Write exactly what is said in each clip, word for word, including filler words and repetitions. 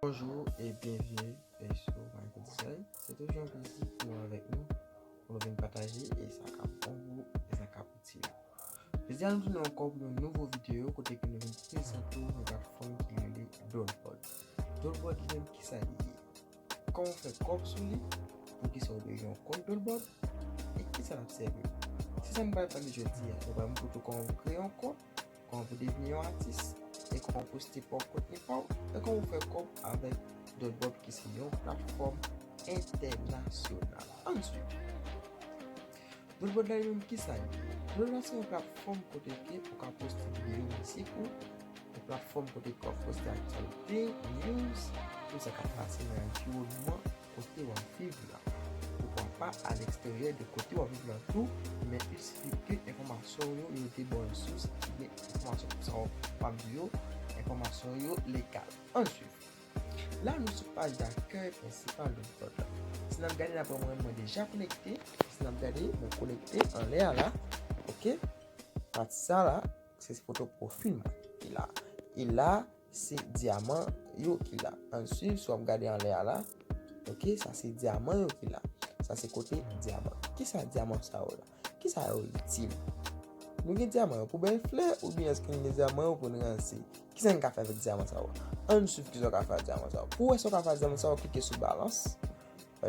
Bonjou e byenvini e sou Michael Design. Se toujou yon plezi pou nou avèk nou, pou nou vin pataje e sa k ap bon pou ou, e sa k ap itil ou. Jodi a nou tounen ankò pou yon nouvo videyo kote ke nou vin prezante w yon platfòm ki rele Dollboard. Dollboard li menm kisa li ye? Kòman w fè kòb sou li? Poukisa w bezwen yon kont Dollboard? E kisa l ap sèvi w? Se sa nou pral pale jodi a. Nou pral montre w kòman pou kreye yon kont, kòman pou devni yon atis, e kòman poste pa w kontni pa w, e kòman pou fè kòb avèk Dollboard ki se yon platfòm entènasyonal. Ann swiv. Dollboard la li menm kisa li ye? Dollboard la se yon platfòm kote ke ou ka poste videyo mizik ou, yon platfòm kote ke w ap poste aktyalite, news, tout sa k ap pase nan anviwònman kote w ap viv la. Poukwa pa aleksteryè de kote w ap viv la tou, men il sifi ke enfòmasyon w yo, yo de bòn sous, ebyen enfòmasyon sa w ap di yo, enfòmasyon yo legal. Ann swiv. La nou sou paj dakèy prensipal Dollboard la. Si n ap gade n ap wè mwen, mwen deja konekte. Si n ap gade, mwen konekte anlè a la. Oke? Pati sa la, se foto pwofil mwen ki la. E la, se dyaman yo ki la. Ann swiv, si w ap gade anlè a la, oke, sa se dyaman yo ki la. Sa se kote dyaman. Kisa dyaman sa yo la? Kisa yo itil? Nou gen dyaman yo pou bay flè, oubyen èske nou gen dyaman yo pou n ranse? Kisa n ka fè avèk dyaman sa yo? Ann swiv kisa w ka fè ak dyaman sa yo. Pou w wè sa w ka fè ak dyaman sa yo, klike sou balans.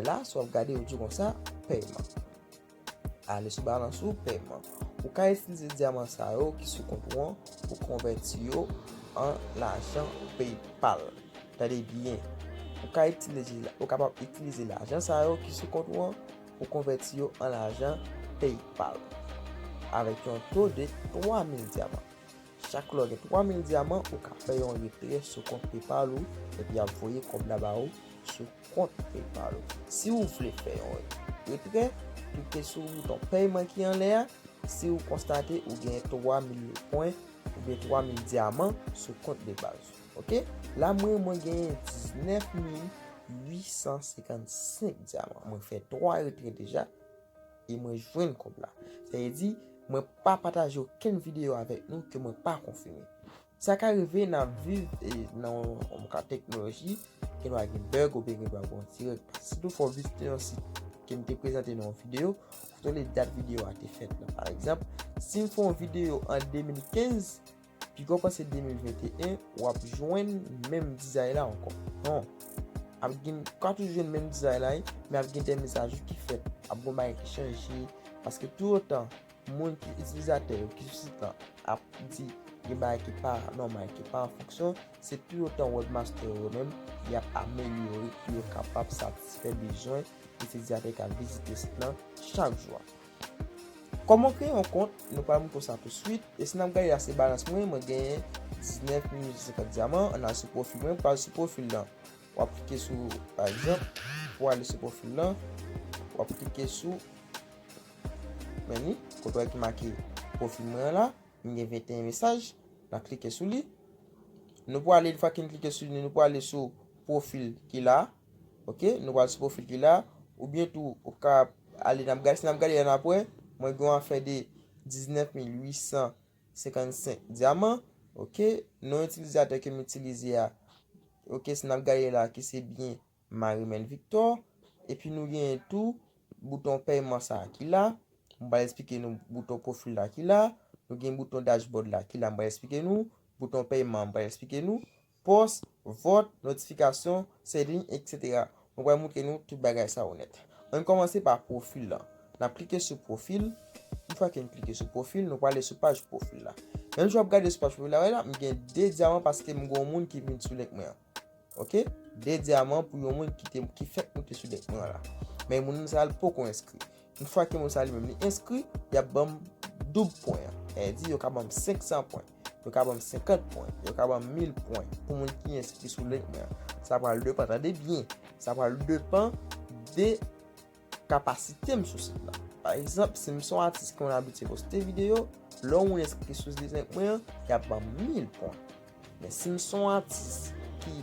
La, si w ap gade, yo di w konsa, pèyman. Ale sou balans ou, pèyman. Ou ka itilize dyaman sa yo ki sou kont ou an pou konvèti yo an lajan PayPal. Tande byen. Ou ka itilize, ou kapab itilize lajan sa yo ki sou kont ou an pou konvèti yo an lajan PayPal avèk yon to de twa mil dyaman. Chak lè w gen twa mil dyaman, ou ka fè yon retrè sou kont PayPal ou epi y ap voye kòb la ba ou sou kont PayPal ou. Si w vle fè yon retrè, klike sou bouton pèyman ki anlè a. Si w konstate ou gen twa mil pwen oubyen twa mil dyaman sou kont de baz ou. Oke? La mwen, mwen genyen diznèf mil uit san senkannsenk dyaman. Mwen fè twa retrè deja e mwen jwenn kòb la. Sa vle di, mwen pa pataje okenn videyo avèk nou ke mwen pa konfime. Sa ka rive n ap viv e, nan yon ka teknoloji, gen dwa gen bug oubyen gen dwa gen yon ti règ. Si toutfwa w vizite yon sit ke m te prezante nan yon videyo, foto le dat videyo a te fèt la. Pa egzanp, si m fè yon videyo an de mil kenz, piga w panse de mil venteyen, w ap jwenn menm dizay la ankò. Non. Ap gen, w ka toujou jwenn menm dizay la, wi, men ap gen de mizajou ki fèt. Ap gen bagay ki chanje. Paske toutotan moun ki itilizatè yo ki sou sit lan ap di gen bagay ki pa nòmal, ki pa an fonksyon, se toutotan webmaster yo menm y ap amelyore pou yo kapab satisfè bezwen itilizatè k ap vizite sit lan chak jou a. Kòman w kreye yon kont? Nou pral montre w sa tousuit. E si n ap gade la, se balans mwen, mwen genyen diznèf mil uit san senkant dyaman. Ann al sou pwofil mwen, pral sou pwofil lan. W ap klike sou, pa egzanp, pou ale sou pwofil lan, w ap klike sou, men ni, kote w wè ki make pwofil mwen an la, m gen venteyen mesaj, n ap klike sou li. Nou pwale, yon fwa ke n klike sou li, nou pwale sou pwofil ki la, oke, nou pwale sou pwofil ki la, oubyen tou, ou ka ale, n ap gade, si n ap gade la, n ap wè, mwen gen yon afè de diznèf mil uit san senkannsenk dyaman, oke, non itilizatè ke m itilize a, oke, si n ap gade la, ki se byen Marimène Victor. Epi nou genyen tou bouton pèyman sa a ki la. Mwen pral eksplike nou bouton pwofil la ki la. Nou gen bouton dashboard la ki la, mwen pral eksplike nou. Bouton pèyman, mwen pral eksplike nou. Pòs, vòt, notifikasyon, settings, etsetera. Mwen pral montre nou tout bagay sa yo nèt. Ann kòmanse pa pwofil lan. N ap klike sou pwofil. Yon fwa ke n klike sou pwofil, nou prale sou paj pwofil la. Menm jan w ap gade sou paj pwofil la, wè la, m gen de dyaman paske m gen yon moun ki vin sou link mwen an. Oke? De dyaman pou yon moun ki te, ki fèk moute sou link mwen an la. Men moun sa a l poko enskri. Yon fwa ke moun sa a li menm li enskri, y ap ban m doub pwen an. Sa vle di yo ka ban m senk san pwen. Yo ka ban m senkant pwen. Yo ka ban m mil pwen pou moun ki enskri sou link mwen an. Sa pral depann, tande byen. Sa pral depann de kapasite m sou sit lan. Pa egzanp, si m se yon atis ki konn abitye poste videyo, lè yon moun enskri sou link mwen an, y ap ban m mil pwen. Men si m se yon atis ki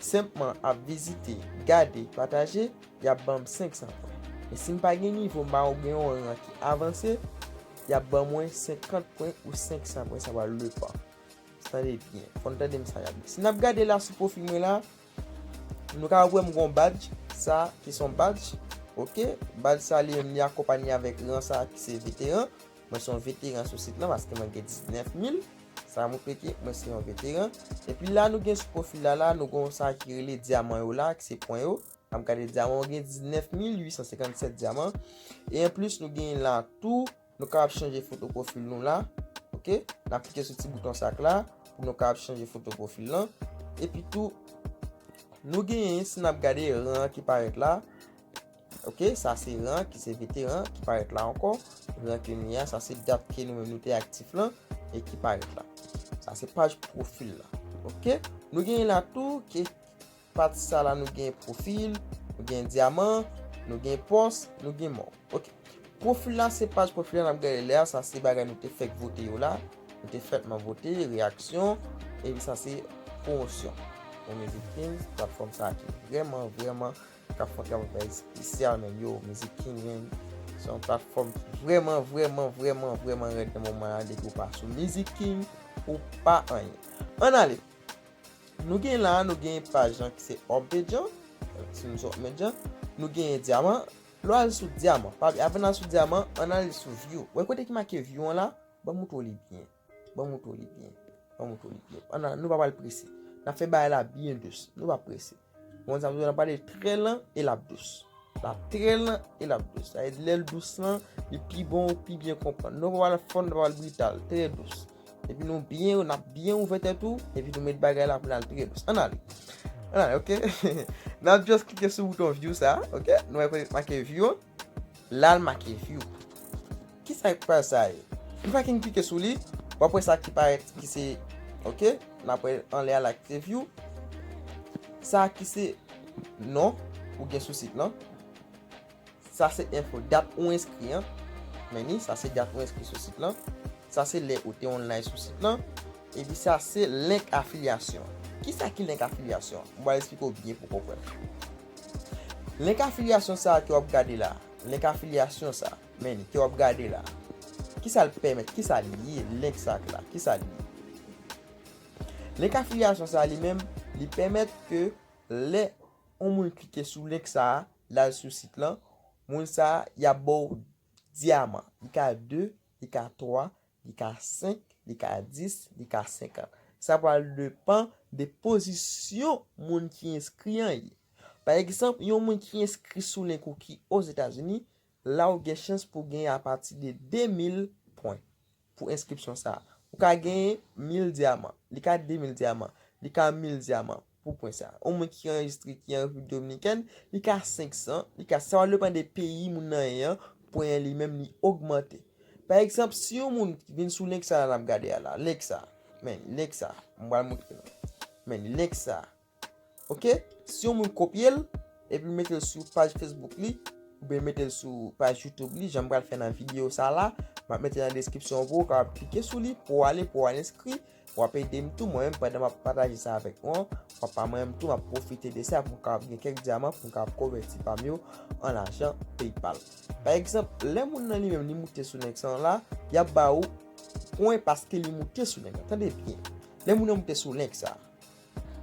senpman ap vizite, gade, pataje, y ap ban m senk san pwen. Men si m pa gen nivo, m pa gen yon ran ki avanse, y ap ban mwen senkant pwen ou senk san pwen, sa pral depann. Tande byen, fò n tande m sa y ap di. Si n ap gade la sou pwofil mwen la, Nou ka wè m gon badj, sa ki se yon badj. Ok, badj sa li menm li akonpanye avèk ran sa ki se veteran. Mwen se yon veteran sou sit lan paske mwen gen diznèf mil. Sa montre ke mwen se yon veteran. Epi la nou gen sou pwofil la, la nou gon sa ki rele dyaman yo la, ki se pwen yo. N ap gade dyaman, ou gen diznèf mil uit san senkannsèt dyaman. E anplis, nou gen la tou, nou kapab chanje foto pwofil nou la. Ok? N ap klike sou ti bouton sa k la pou nou kapab chanje foto pwofil lan. Epi tou, nou genyen, si n ap gade ran ki parèt la. Ok? Sa se ran ki se veteran ki parèt la ankò. Ran ke nou ye a, sa se dat ke nou menm nou te aktif lan e ki parèt la. Sa se paj pwofil la. Ok? Nou genyen la tou ke pati sa la nou gen pwofil, nou gen dyaman, nou gen pòs, nou gen mò. Ok. Pwofil la se paj pwofil la n ap gade lè a, sa se bagay nou te fèk vote yo la. Nou te fèk nan vote, reyaksyon, epi sa se pwomosyon. Bon, Music King, platfòm sa ki vrèman, vrèman, k ap fè yon travay espesyal, men yo, Music King, men, se yon platfòm ki vrèman, vrèman, vrèman, vrèman rèd nan moman la, depi w pa sou Music King, ou pa anyen. Ann ale. Nou gen la, nou gen paj lan ki se Up Median. Si nou sou Up Median, nou gen dyaman. Lè w al sou dyaman, pa avan n al sou dyaman, ann al sou view. Wè kote ki make view an la? Ban m montre w li byen. Ban m montre w li byen. Ban m montre w li byen. Ann al, nou pa pral prese. N ap fè bagay la byen dous. Nou pa prese. Bon, sa vle di n ap pale trè lan e l ap dous. L ap trè lan e l ap dous. Sa vle di lè l dous lan, li pi bon, ou pi byen konprann. Nou pa pral fò, nou pa pral brital, trè dous. Epi nou byen, n ap byen ouvè tèt ou, epi nou met bagay la pou n al trè dous. Ann ale. Ann ale, ok? N ap just klike sou bouton view sa, ok? Nou wè kote make view an. La l make view. Kisa k pral sa ye? Yon fwa ke n klike sou li, w ap wè sa ki parèt ki se, ok? N ap wè anlè a la ki se view. Sa ki se non ou gen sou sit lan. Sa se enfo, dat ou enskri an. Men ni, sa se dat ou enskri sou sit lan. Sa se lè ou te online sou sit lan. Epi sa se link afilyasyon. Kisa ki link afilyasyon? Mwen pral eksplike w byen pou w konprann. Link afilyasyon sa a ke w ap gade la, link afilyasyon sa, men ni, ke w ap gade la. Kisa l pèmèt? Kisa li ye? Link sa k la, kisa li ye? Link afilyasyon sa li menm, li pèmèt ke lè yon moun klike sou link sa a, l al sou sit lan, moun sa a, y ap ba w dyaman. Li ka de, li ka twa, li ka senk, li ka dis, li ka senkant. Sa pral depann de pozisyon moun ki enskri an ye. Pa egzanp, yon moun ki enskri sou link ou ki Ozetazini, la ou gen chans pou w genyen apati de de mil pwen pou enskripsyon sa a. Ou ka genyen mil dyaman, li ka de mil dyaman, li ka mil dyaman pou pwen sa a. Yon moun ki anrejistre, ki an Repiblik Dominikèn, li ka senk san, li ka, sa va depann de peyi moun nan ye an, pwen an li menm li ogmante. Pa egzanp, si yon moun vin sou link sa a n ap gade a la, link sa a, men link sa a, m pral montre nou. Men link sa a. Ok? Si yon moun kopye l, epi l mete l sou paj Facebook li, oubyen mete l sou paj YouTube li, jan m pral fè nan videyo sa la, m ap mete nan deskripsyon pou w kapab klike sou li, pou w ale, pou w al enskri, w ap ede m tou, mwen menm, pandan m ap pataje sa avèk nou an, w ap pa mwen menm tou, m ap pwofite de sa pou m kapab gen kèk dyaman, pou m kapab konvèti pa m yo an lajan PayPal. Pa egzanp, lè moun nan li menm li moute sou link sa la, y ap ba ou pwen paske li moute sou link lan. Tande byen. Lè moun nan moute sou link sa,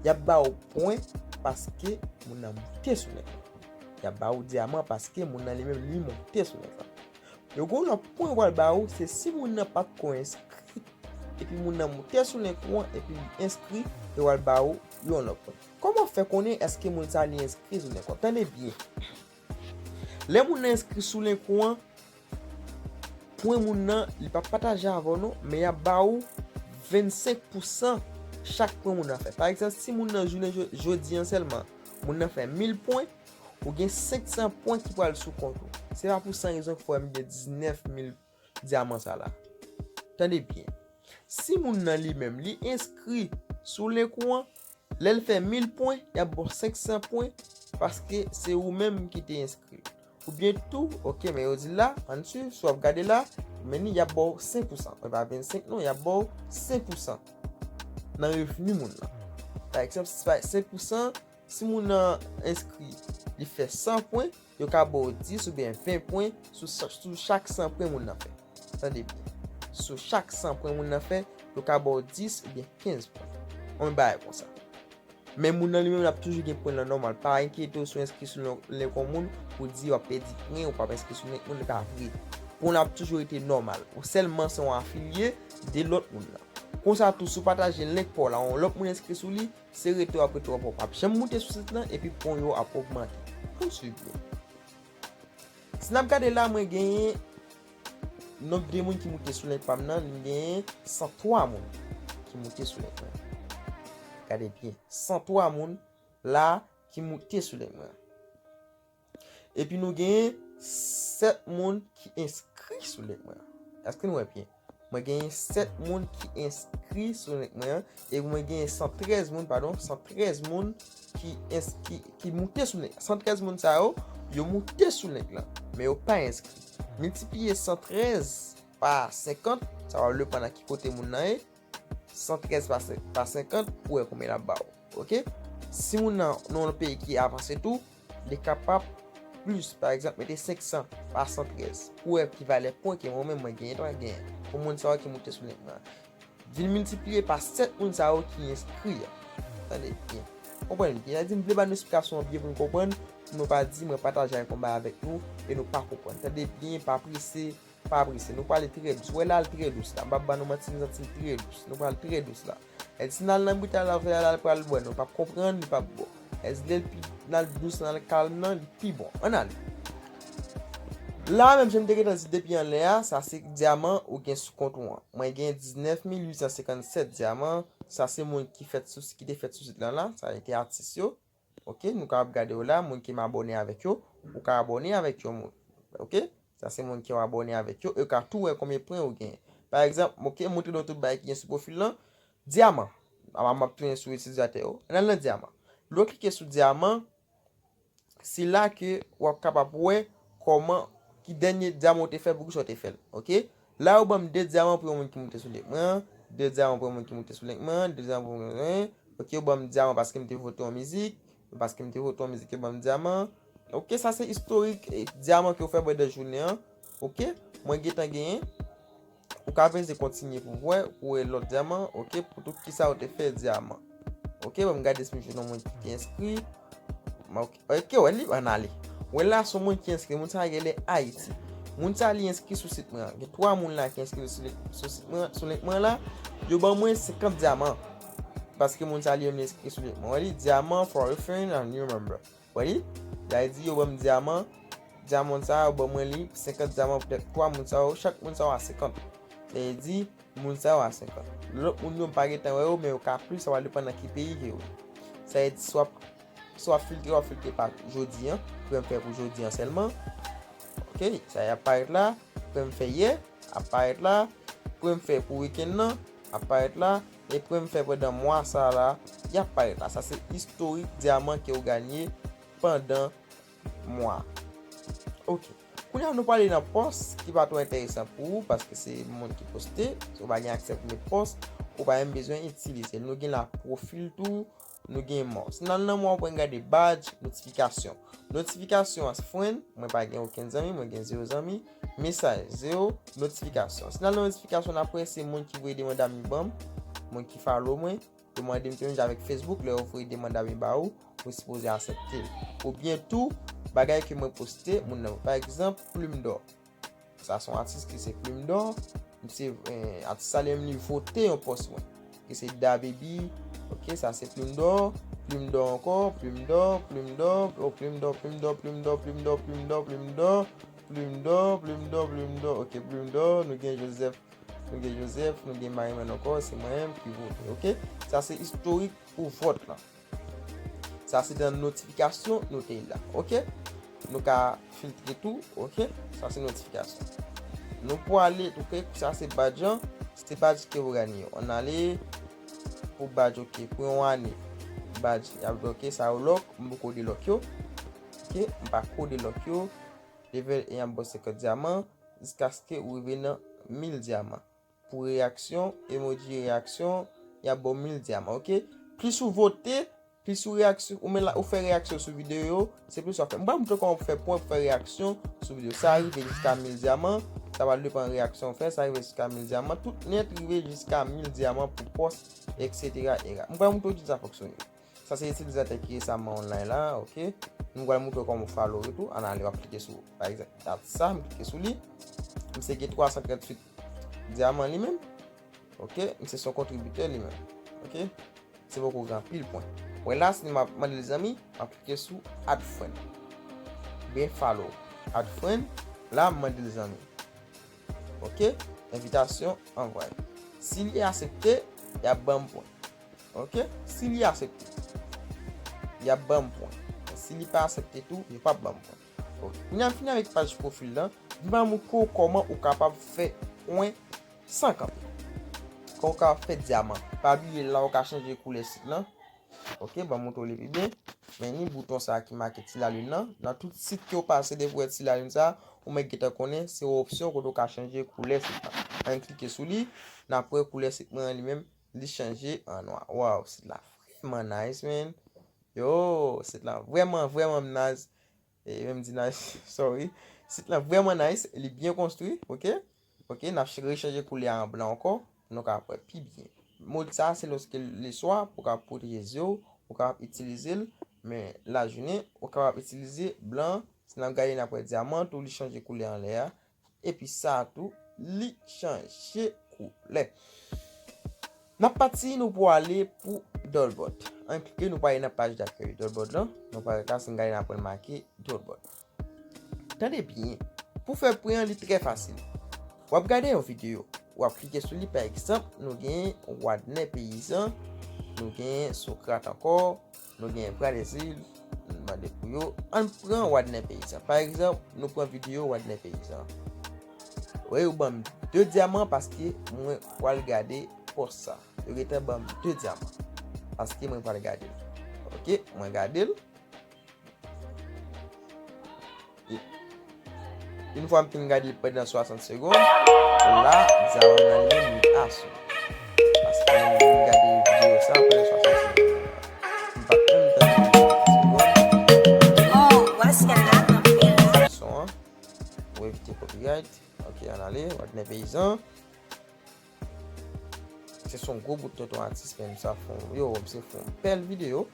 y ap ba ou pwen paske moun nan moute sou link lan. Y ap ba ou dyaman paske moun nan li menm li moute sou link lan. Yo gen yon lòt pwen yo pral ba ou, se si moun nan pa t ko enskri, epi moun nan moute sou link ou an, epi li enskri, yo pral ba ou yon lòt pwen. Kòman w fè konnen èske moun sa li enskri sou link ou an? Tande byen. Lè moun nan enskri sou link ou an, pwen moun nan, li pa pataje avè w non, men y ap ba ou vennsenk pousan chak pwen moun nan fè. Pa egzanp, si moun nan jounen jo-, jodi an sèlman, moun nan fè mil pwen, ou gen senk san pwen ki pral sou kont ou. Se pa pou san rezon ki fè m gen diznèf mil dyaman sa la. Tande byen. Si moun nan li menm, li enskri sou link ou an, lè l fè mil pwen, y ap ba w senk san pwen, paske se ou menm ki te enskri. Oubyen tou, ok, men yo di la, ann swiv, si w ap gade la, men ni y ap ba w senk pousan. E pa vennsenk non, y ap ba w senk pousan nan revni moun nan. Pa egzanp, si pa senk pousan, si moun nan enskri, li fè san pwen, yo ka ba w dis oubyen ven pwen sou sa-, sou chak san pwen moun nan fè. Tande byen. Sou chak san pwen moun nan fè, yo ka ba w dis oubyen kenz pwen. Yon bagay konsa. Men moun nan li menm l ap toujou gen pwen nan nòmal. Pa enkyete w si w enskri sou link yon moun pou di w ap pèdi pwen, ou p ap enskri sou link moun, li pa vre. Pwen w ap toujou rete nòmal. Ou sèlman se yon afilye de lòt moun nan. Konsa tou, si w pataje link pa w la, yon lòt moun enskri sou li, se rete w ap rete w ap janm moute sou sit lan, epi pwen yo ap ogmante. Ann swiv byen. Si n ap gade la, mwen genyen nonb de moun ki moute sou link pa m nan, li genyen san twa moun ki moute sou link mwen. Gade byen, san twa moun la ki moute sou link mwen. Epi nou genyen sèt moun ki enskri sou link mwen. Èske nou wè byen? Mwen genyen sèt moun ki enskri sou link mwen an, e mwen genyen san trèz moun, padon, san trèz moun ki, ens- ki, ki moute sou link. San trèz moun sa yo, yo moute sou link lan, men yo pa enskri. Miltipliye san trèz pa senkant, sa w ap le pran nan ki kote moun nan ye. San trèz pa sen- pa senkant, pou wè konbyen l ap ba w. Oke? Si moun nan nan yon peyi ki avanse tou, li kapab plis. Pa egzanp, mete senk san pa san trèz. Pou wè ki valè pwen ke mwen menm mwen genyen, ta genyen. Pou moun sa yo ki moute sou link mwen. Vin miltipliye pa sèt moun sa yo ki enskri an. Tande byen. Konprann byen. Sa di m vle ba nou esplikasyon an byen pou nou konprann. Pou nou pa di mwen pataje yon bagay avèk nou e nou pa konprann. Tande byen, pa prese, pa prese. Nou prale trè dous. Wè la al trè dous la. M p ap ba nou manti, nou santi l trè dous. Nou pral trè dous la. E si n al nan brital la, fè la, l pral bwè. Nou p ap konprann, li p ap bon. E si lè l pi, n al dous, n al kalm nan, li pi bon. Ann ale. La menm, jan m te gentan di depi anlè a, sa se dyaman ou gen sou kont ou an. Mwen gen diznèf mil uit san senkannsèt dyaman. Sa se moun ki fèt sou, ki te fèt sou sit lan la. Sa se te atis yo. Oke, nou kapab gade yo la, moun ki m abòne avèk yo, ou ka abòne avèk yo, moun. Oke? Sa se moun ki w abòne avèk yo, yo ka tou wè konbyen pwen ou genyen. Pa egzanp, oke, montre nou tout bagay ki gen sou pwofil lan. Dyaman. A, m ap tounen sou itilyatè yo. Ann al nan dyaman. Lè w klike sou dyaman, se la ke w ap kapab wè kòman, ki dènye dyaman w te fè, poukisa w te fè l. Oke? La, yo ban m de dyaman pou yon moun ki moute sou link mwen an, de dyaman pou yon moun ki moute sou link mwen an, de dyaman pou yon moun. Oke, yo ban m dyaman paske m te vote yon mizik, paske m te vote yon mizik, yo ban m dyaman. Oke, sa se istorik, e, dyaman ke w fè pandan jounen an. Oke, mwen gentan genyen. Ou ka peze kontinye pou w wè, pou w wè lòt dyaman, oke, pou tout kisa w te fè dyaman. Oke, ban m gade si m jwenn yon moun ki te enskri. Oke, oke, wè li, ann ale. Wè la, se yon moun ki enskri, moun sa a genlè Ayiti. Moun sa a li enskri sou sit mwen an. Gen twa moun la ki enskri sou, sou sit mwen, sou link mwen la. Yo ban mwen senkant dyaman. Paske moun sa a li menm li enskri sou link mwen. Wè li, dyaman for a friend and new member. Wè li, sa vle di yo ban m dyaman. Dyaman sa a, yo ban mwen li, senkant dyaman pou tèt twa moun sa yo, chak moun sa yo a senkant. Sa vle di, moun sa yo a senkant. Lòt moun yo, m pa gentan wè yo, men yo ka plis, sa va depann nan ki peyi ke yo ye. Sa vle di, si w ap, si w ap filtre, w ap filtre pa jodi an, prè m fè pou jodi an sèlman. Oke, sa y ap parèt la, prè m fè yè, ap parèt la, prè m fè pou wikenn nan, ap parèt la, e prè m fè pandan mwa sa a la, y ap parèt la. Sa se istorik dyaman ke w ganye pandan mwa. Oke. Kounye a, nou prale nan pòs ki pa twò enteresan pou ou, paske se moun ki poste, si w pa gen aksè pou met pòs, ou pa menm bezwen itilize l. Nou gen la pwofil tou, nou gen mò. Si n al nan mò, ou pral gade badge, notifikasyon. Notifikasyon an, friend, mwen pa gen okenn zanmi, mwen gen zewo zanmi. Mesaj, zewo. Notifikasyon. Si n al nan notifikasyon, n ap wè se moun ki voye demann ami ban m, moun ki follow mwen, yo mande m challenge avèk Facebook, lè yo voye demann ami ba ou, ou sipoze aksepte l. Oubyen tou, bagay ke mwen poste, moun nan, pa egzanp, Plume d'Or. Sa se yon atis ki se Plume d'Or. Se, eh, atis sa li menm li vote yon pòs mwen. Ki se Da Baby. Oke, sa se Plume d'Or. Plume d'Or ankò. Plume d'Or, Plume d'Or, oh, Plume d'Or, Plume d'Or, Plume d'Or, Plume d'Or, Plume d'Or, Plume d'Or, Plume d'Or, Plume d'Or, Plume d'Or, oke, Plume d'Or, nou gen Joseph. Nou gen Joseph, nou gen Marimèn ankò, se mwen menm ki vote, oke? Sa se istorik pou vòt lan. Sa se nan notifikasyon nou te ye la, oke? Nou ka filtre tou, oke? Sa se notifikasyon. Nou prale, oke, sa se badge an, se badge ke ou ganye yo. Ann ale pou badge, oke, pou yon ane. Badge, y ap di, oke, sa yo lòk, m poko delòk yo. Oke, m pa ko delòk yo. Level un ap ba w senkant dyaman, jiskaske ou rive nan mil dyaman. Pou reyaksyon, emoji reyaksyon, y ap ba w mil dyaman, oke? Plis ou vote, plis ou reyaksyon, ou men la, ou fè reyaksyon sou videyo yo, se plis w ap fè. M pral montre w kòman pou fè pwen pou fè reyaksyon sou videyo. Sa rive jiska mil dyaman, sa pral depann reyaksyon w fè, sa rive jiska mil dyaman, tout nèt rive jiska mil dyaman pou pòs, et cetera, et cetera. M pral montre w ki jan sa fonksyone. Sa se itilizatè ki resaman online la, ok. Nou pral montre kòman w follow li tou. Ann ale, w ap klike sou, pa egzanp, dat sa, m klike sou li. Misye gen twa san tranntuit dyaman li menm. Ok, misye se yon kontribitè li menm. Ok, se poko gen anpil pwen. Wè la, si m ap mande l zanmi, m ap klike sou add friend. Oubyen follow. Add friend, la, m mande l zanmi. Ok, envitasyon anvwaye. Si li aksepte, y ap ban m pwen. Ok, si li aksepte, y ap ban m pwen. Si li pa aksepte tou, yo p ap ban m pwen. Ok, kounye a m fini avèk paj pwofil lan, m va montre w kòman ou kapab fè pwen san kanpe. Kòman ou kapab fè dyaman. Pa bliye la ou ka chanje koulè sit lan. Ok, ban m montre w li pi byen. Men ni bouton sa ki make ti lalin nan. Nan tout sit ke w pase depi w wè ti lalin sa, ou mèt gentan konnen se yon opsyon kote w ka chanje koulè sit lan. Ann klike sou li, n ap wè koulè sit mwen an li menm, li chanje an nwa. Waw, sit la vrèman nice, man. Yo, sit la vrèman, vrèman nice. E menm di nice, sorry. Sit lan vrèman nice, li byen konstwi, ok? Ok, n ap ch- rechanje koulè a an blan ankò, pou nou kapab wè pi byen. Mod sa, se lòske leswa, pou w kapab pwoteje zye w, ou kapab itilize l, men lajounen, ou kapab itilize blan, si n ap gade, n ap wè dyaman tou, li chanje koulè anlè a, epi sa a tou, li chanje koulè. N ap pati, nou pou ale pou Dolbot. Ann klike, nou pou ale nan paj dakèy Dolbot lan. Nou parèt la, si n gade, n ap wè l make Dolbot. Tande byen, pou fè pwen an, li trè fasil. W ap gade yon videyo, w ap klike sou li, pa egzanp, nou gen Wadner Peyizan, nou gen Sokrat ankò, nou gen Pradezil, nou mande pou yo. Ann pran Wadner Peyizan. Pa egzanp, nou pran videyo Wadner Peyizan. Wi, yo ban m de dyaman paske mwen pral gade pòs sa. Yo gentan ban m de dyaman. Paske mwen pral gade l. Ok, mwen gade l. E, yon fwa m fin gade l pandan swasant segonn, la, dyaman nan li menm li asou. Paske mwen vin gade videyo sa pandan swasant segonn. M pa t menm tande swasant segonn. Son an. Pou evite copyright. Ok, ann ale, Wadner Peyizan. Se son gwo bout tonton atis, men sa fon, yo, misye fon bèl videyo.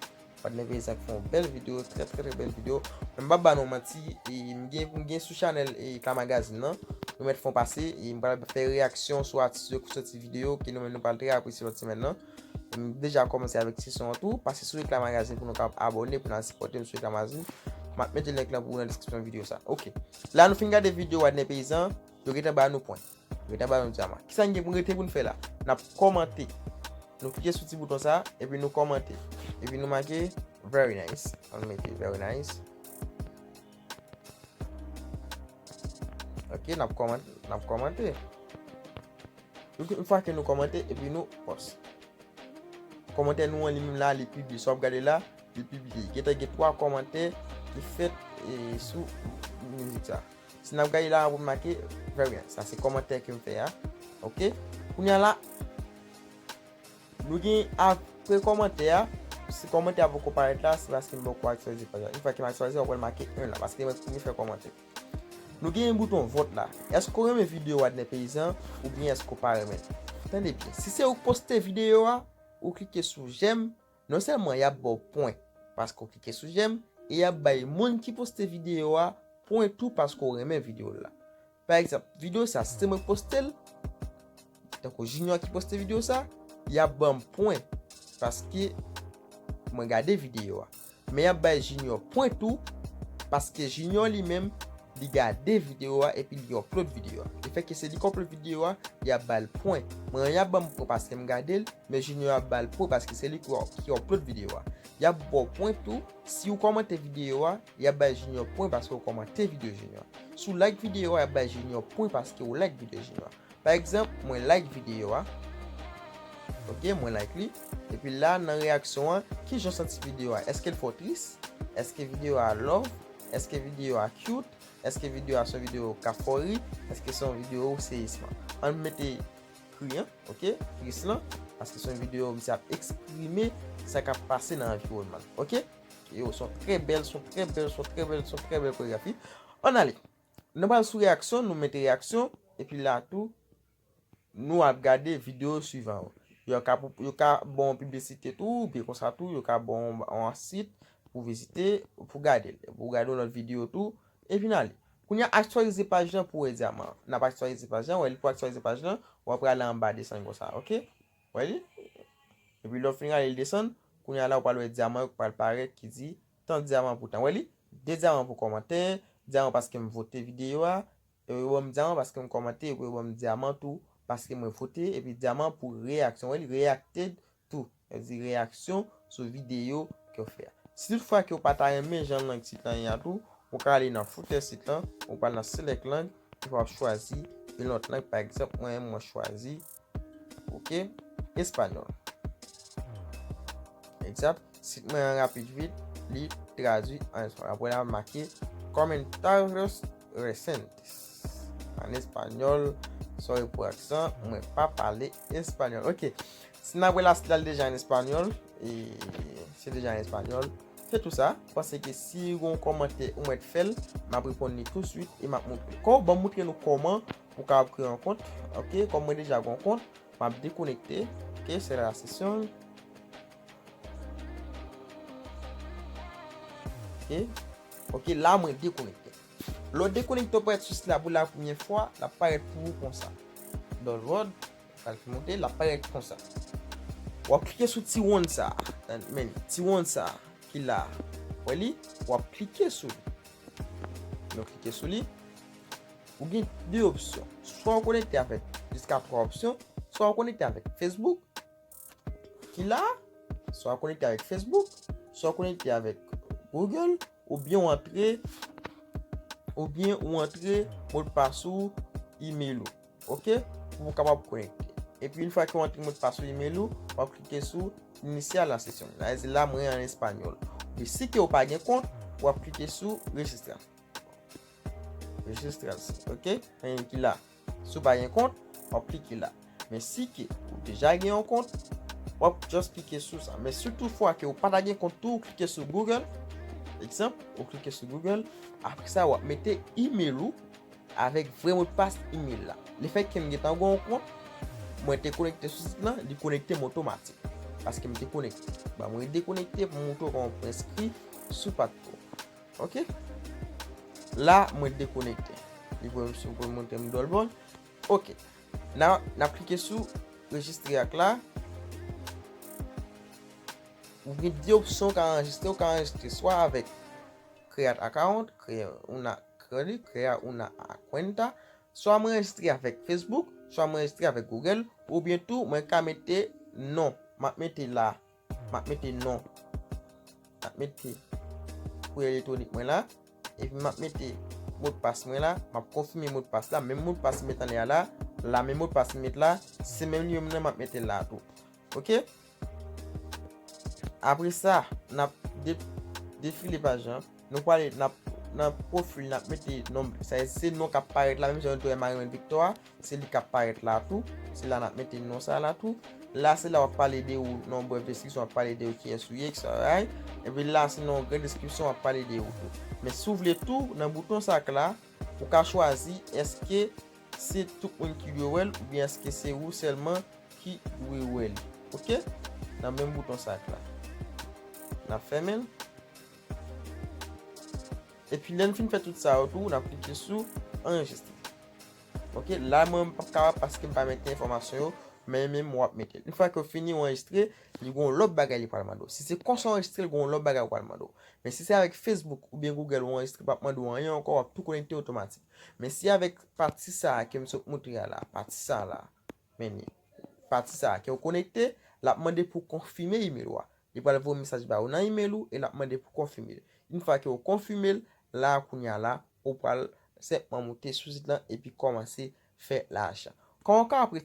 Wadner Peyizan ki fon bèl videyo, trè, trè, trè bèl videyo. Men m pa ba nou manti, e m gen, m gen sou chanèl e Klamagazin nan. Nou mèt fon pase, e m pral fè reyaksyon sou atis yo ki soti videyo, ke nou menm nou pral trè apresye lòt semèn nan. M deja kòmanse avèk ti son an tou. Pase sou Klamagazin pou nou kapab abòne, pou n al sipòte m sou Klamagazin. M ap mete link lan pou ou nan deskripsyon videyo sa. Ok. La nou fin gade videyo Wadner Peyizan, yo gentan ba nou pwen. Yo gentan ba nou dyaman. Kisa n gen pou n rete pou n fè la? N ap kòmante. Nou klike sou ti bouton sa, epi nou kòmante. Epi nou make very nice. Ann mete very nice. Ok, n ap kòmante, n ap kòmante. Yon fwa ke nou kòmante, epi nou pòs. Kòmantè nou an li menm la, li pibliye. Sa w ap gade la, li pibliye. Gentan gen twa kòmantè ki fèt e, sou mizik sa. Si n ap gade la, pou make very nice. Sa se kòmantè ke m fè a. Ok? Kounye a la, nou gen apre kòmantè a, si kòmantè a poko parèt la, se paske m poko aktyalize paj la. Yon fwa ke m aktyalize, w ap wè l make un la, paske mwen premye fè kòmantè. Nou gen yon bouton vòt la. Èske w renmen videyo Wadner Peyizan oubyen èske w pa renmen l? Tande byen, si se ou k poste videyo a, ou klike sou jèm, non sèlman y ap ba w pwen paske w klike sou jèm, e y ap bay moun ki poste videyo a pwen tou paske w renmen videyo l la. Pa egzanp, videyo sa, si se mwen k poste l, tankou Junior ki poste videyo sa, y ap ban m pwen paske mwen gade videyo a. Men y ap bay Junior pwen tou, paske Junior li menm, li gade videyo a epi li upload videyo a. Lefètke se li k upload videyo a, y ap ba l pwen. Mwen, y ap ban m pwen paske m gade l, men Junior ap ba l pwen paske se li ki, ki upload videyo a. Y ap ba w pwen tou, si w kòmante videyo a, y ap bay Junior pwen paske w kòmante videyo Junior. Si w like videyo a, y ap bay Junior pwen paske w like videyo Junior. Pa egzanp, mwen like videyo a. Ok, mwen like li. Epi la, nan reyaksyon an, kijan w santi videyo a? Èske l fè w tris? Èske videyo a love? Èske videyo a cute? Èske videyo a se yon videyo k ap fè w ri? Èske se yon videyo seyisman? Ann mete kri an, ok? Tris lan, paske se yon videyo misye ap eksprime sa k ap pase nan anviwònman l, ok? Yo, se yon trè bèl, se yon trè bèl, se yon trè bèl, se yon trè bèl koregrafi. Ann ale. Nou pral sou reyaksyon, nou mete reyaksyon, epi la tou, nou ap gade videyo swivan yo. Yo ka, yo ka ba w piblisite tou, oubyen konsa tou, yo ka ba w yon sit pou vizite, pou gade l. Pou gade yon lòt videyo tou, epi n ale. Kounye a, aktyalize paj lan pou w wè dyaman. N ap aktyalize paj lan, wè li pou aktyalize paj lan, w ap rale anba desann konsa, oke? Wè li? Epi lè w fin rale l desann, kounye a la, w pral wè dyaman yo k pral parèt ki di, tan dyaman pou tan. Wè li? De dyaman pou kòmantè, dyaman paske m vote videyo a, yo ban m dyaman paske m kòmante, epi yo ban m dyaman tou paske mwen vote, epi dyaman pou reyaksyon. Wè li? Reacted to, sa vle di reyaksyon sou videyo ke w fè a. Si toutfwa ke w pa ta renmen jan lang sit lan ye a tou, ou ka ale nan footer sit lan, ou pral nan select lang, epi w ap chwazi yon lòt lang. Pa egzanp, mwen, mwen chwazi, oke, espanyòl. Egzanp, sit mwen an rapid vit, li tradui an espanyòl. Apre la, make comentarios recientes. An espanyòl, sorry pou aksan, mwen pa pale espanyòl. Oke, si n ap wè la, sit la deja an espanyòl, e se deja an espanyòl. Se tou sa, paske si gon kòmantè ou mèt fè l, m ap reponn li touswit e m ap moutre. Kò, ban m moutre nou kòman ou kapab kreye yon kont. Oke, kòm mwen deja gon kont, m ap dekonekte. Oke, se la sesyon. Oke, oke, la mwen dekonekte. Lè w dekonekte, w parèt sou sit la pou la premyè fwa, l ap parèt pou ou konsa. Download, kalkil monte, l ap parèt konsa. W ap klike sou ti wonn sa a. Men, ti wonn sa a ki la. Wè li? W ap klike sou li. Lè w klike sou li, ou gen de opsyon. Swa w konekte avèk, jiska twa opsyon, swa w konekte avèk Facebook, ki la, swa w konekte avèk Facebook, swa w konekte avèk Google, oubyen w antre, oubyen w antre modpas ou, email ou. Oke? Pou w kapab konekte. Epi, yon fwa ke w antre modpas ou, email ou, w ap klike sou iniciar la sesión. Sa vle di la, mwen an espanyòl. Epi, si ke w pa gen kont, w ap klike sou registra. Registrar. Oke? Anyen ki la. Si w pa gen kont, w ap klike la. Men si ke ou deja gen yon kont, w ap just klike sou sa. Men si toutfwa ke ou pa ta gen kont tou, ou klike sou Google. Egzanp, ou klike sou Google. Apre sa, w ap mete email ou avèk vrè modpas email la. Lefètke m gentan gen yon kont, mwen te konekte sou sit lan, li konekte m otomatik. Paske m te konekte. Ban mwen dekonekte pou m montre w kòman pou enskri sou pat pou. Oke? La, mwen dekonekte. Li pou, pou montre m dwòl bon. Oke. N a, n ap klike sou rejistre ak la. Ou gen de opsyon ou ka anrejistre. Ou ka anrejistre swa avèk Create Account, Crea una, Crea una cuenta, swa mwen anrejistre avèk Facebook, swa mwen anrejistre avèk Google, oubyen tou mwen ka mete non. M ap mete la. M ap mete non. M ap mete kourye elektwonik mwen la. Epi m ap mete modpas mwen la. M ap konfime modpas la. Menm modpas m met anlè a la. La, menm modpas m met la. Se menm li menm nan m ap mete la tou. Oke? Apre sa, n ap de-, defile paj lan. Nou prale, n ap, nan pwofil, n ap mete non, sa se non k ap parèt la, menm jan nou te wè Marimèt Victor a, se li k ap parèt la tou. Se la n ap mete non sa la tou. La, se la w ap pale de ou, nan yon brèf deskripsyon, w ap pale de ou, kiyès ou ye, et cetera. Epi la, se nan yon gran deskripsyon, w ap pale de ou tou. Men si w vle tou, nan bouton sa k la, ou ka chwazi èske se tout moun ki dwe wè l, oubyen èske se ou sèlman ki dwe wè li. Oke? Nan menm bouton sa k la. N ap fèmen l. Epi lè n fin fè tout sa yo tou, n ap klike sou anrejistre. Oke? La, mwen, m p ap kapab paske m pa mete enfòmasyon yo, men menm w ap mete l. Yon fwa ke w fini, w anrejistre, li gon lòt bagay li pral mande w. Si se konsa w anrejistre, li gon lòt bagay w pral mande w. Men si se avèk Facebook oubyen Google w anrejistre, p ap mande w anyen ankò, w ap tou konekte otomatik. Men si avèk pati sa a ke m sot moutre a la, pati sa a la, men li, pati sa a ke w konekte, l ap mande pou w konfime email ou a. Li pral voye mesaj ba ou nan email ou e l ap mande pou w konfime l. Yon fwa ke w konfime l, la kounye a la, ou pral senpman moute sou sit lan epi kòmanse fè lajan. Kòman w ka apre